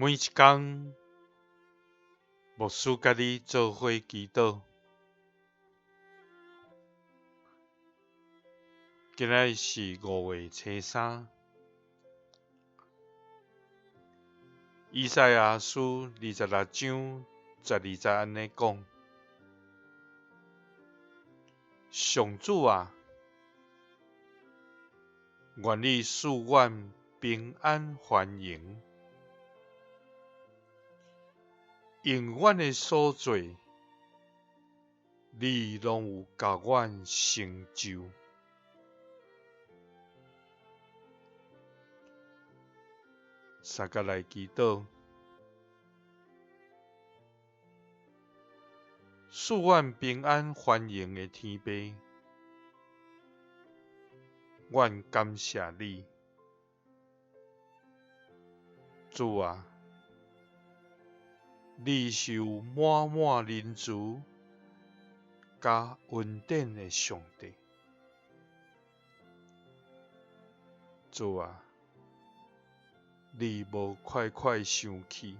每一工，牧师佮你做伙祈祷。今仔日是5月初3，以赛亚书26章12节按呢讲：上主啊，愿你赐阮平安繁荣，因阮的所做，你攏有共阮成就。三角來祈禱，賜阮平安繁榮的天父，阮感謝你，主啊，你是有滿滿仁慈佮恩典的上帝，主啊，你無快快生氣，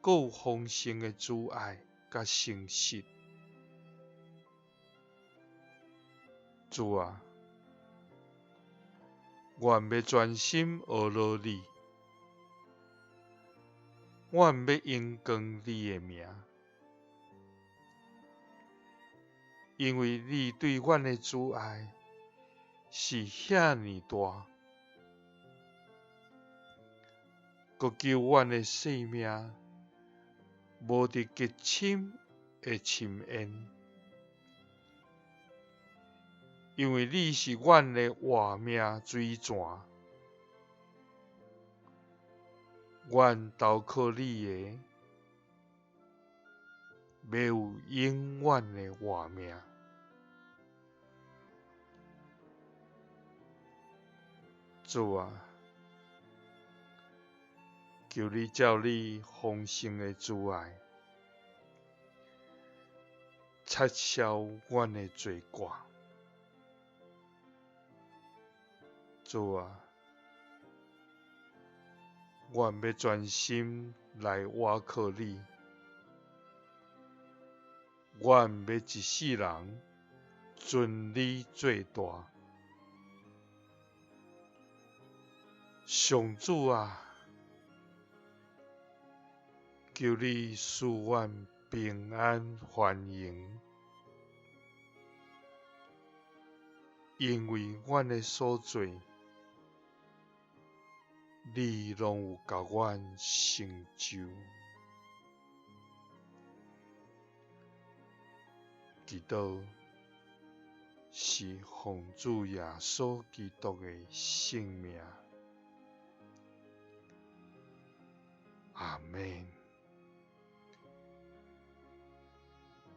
閣有豐盛的慈愛佮誠實。主啊，阮欲專心學落你，阮欲榮光你的名，因為你對阮的慈愛是遐爾大，閣救阮的性命，無佇極深的深淵。因為你是阮的活命水泉，阮投靠你的，欲有永遠的活命。主啊，求你照你豐盛的慈愛，擦消阮的罪過。主啊，阮欲專心來倚靠你，阮欲一世人尊你做大。上主啊，求你賜阮平安繁榮，因為阮的所做，你攏有共阮成就。祈禱是奉主耶穌基督的聖名。阿們。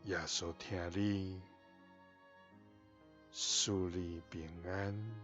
耶穌疼你，賜你平安。